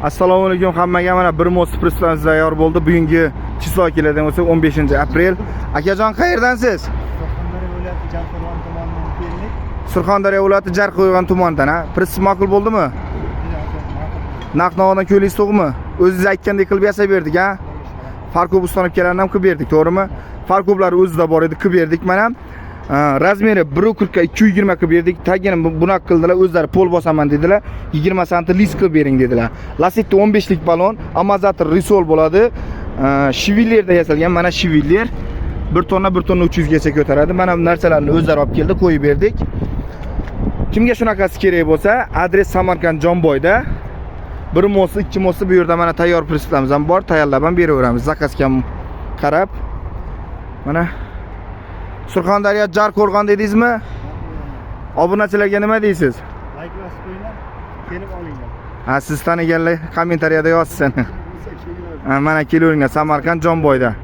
Assalomu alaykum hammaga. Mana bir мост prislarimiz tayyor bo'ldi. Bugungi число keladigan bo'lsa, 15 aprel. Akajon, qayerdansiz? Surxondaryo viloyati, Jarqo'rg'on tumanidan keldik. Surxondaryo viloyati, Jarqo'rg'on tumanidan, ha? Prits ma'qul bo'ldimi? Juda aka, ma'qul. Naq navodan ko'ylingiz to'g'mi? O'zingiz aytgandek qilib yasab berdik, ha? Фаркоп ustani olib kelgandan ham qilib berdik, to'g'rimi? Фаркоп lar o'zida bor edi, qilib berdik mana. Размер i 1.40 ga 2.20 qilib berdik. Tagini bunaqa qildilar, o'zlari pol bosaman dedilar. 20 santi list qilib bering dedilar. Lasetti 15 lik balon, amortizator ресор bo'ladi. Швеллер da yasalgan, mana швеллер. 1 tonna, 1 tonna 300 gacha ko'taradi. Mana bu narsalarni o'zlari olib keldi, qo'yib berdik. Kimga shunaqasi kerak bo'lsa, adres Samarqand, Jomboyda. Bir мост i, ikki мост i bu yerda mana tayyor прицеп larimiz ham bor, tayyorlab ham beraveramiz. Заказ ga ham qarab. Mana Surxondaryo, Jarqo'rg'on dedingizmi? Obunachilarga nima deysiz? Layk bosib qo'yinglar, kelib olinglar. Ha, siz taniganlar kommentariyada yozsin. Bo'lsa kelinglar. Ha, mana kelaveringlar Samarqand, Jomboyda.